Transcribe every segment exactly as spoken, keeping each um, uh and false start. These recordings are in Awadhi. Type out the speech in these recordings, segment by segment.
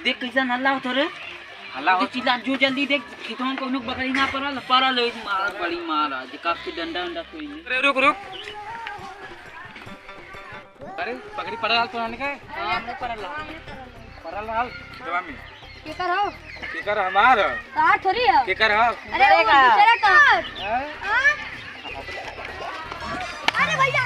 देख कैसन हल्ला होत रे। हल्ला होत। चिल्ला जो जल्दी देख, खेतवा में कौनो बकरी ना परल, परल है, मार बड़ी मार आज, काट के डंडा, डंडा कोई नहीं। अरे रुक, रुक। अरे, बकरी परल हाल तो नहीं का? हाँ, हमने परल हाल। परल हाल, खेतवा में। केकर हो? केकर हमार ह? तार थोड़ी है। केकर ह? अरे, वो दूसरे का। हैं? हाँ? अरे भैया।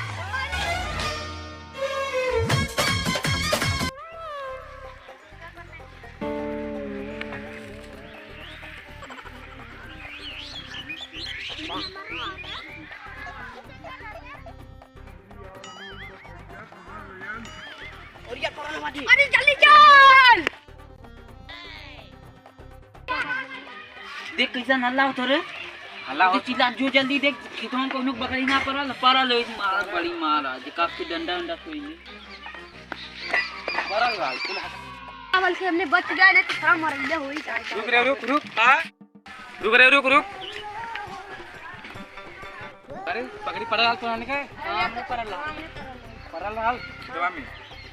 अरे जल्दी चल। देख कैसन हल्ला होत रे। हल्ला होत। चिल्ला जो जल्दी देख, खेतवा में कौनो बकरी ना परल, परल है, मार बड़ी मार आज, काट के डंडा, डंडा कोई नहीं। परल बा, कुल हट। चावल से हमने बच गए, नहीं तो थोड़ा मरैले हो ही जाए। रुक रे, रुक, रुक। हाँ? रुक रे, रुक, रुक। अरे, बकरी परल हाल तो नहीं का? हाँ, हमने परल हाल। परल हाल, खेतवा में।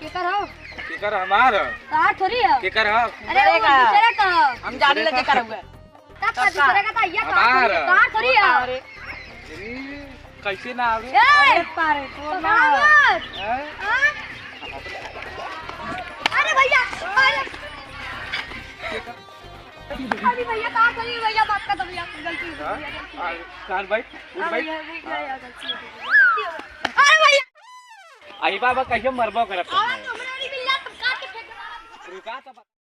केकर हो? केकर हमार ह? तार थोड़ी है। केकर ह? अरे, वो दूसरे का। हम जाने लगे केकर हुआ। तब का दूसरे का था, ये तार हमार थोड़ी, ह। तार थोड़ी है। अरे, कैसे ना आवे? ए! अरे, तारे, तो तो ना। ना आवे। हैं? हाँ? अरे भैया, अरे। अरे भैया, तार थोड़ी, भैया, माफ कर दो भैया, गलती हो गई हाँ? भैया, गलती हो गई। आ, कान भाई, उठ हाँ भाई। भैया, भैया, हाँ। गलती हो गई भैया, गलती हो गई। अरे भैया। आई बाबा, कहियो मरबो करत आवा है। तो हमरा नहीं मिलना, तुम काट के फेंक दो। रुका तो।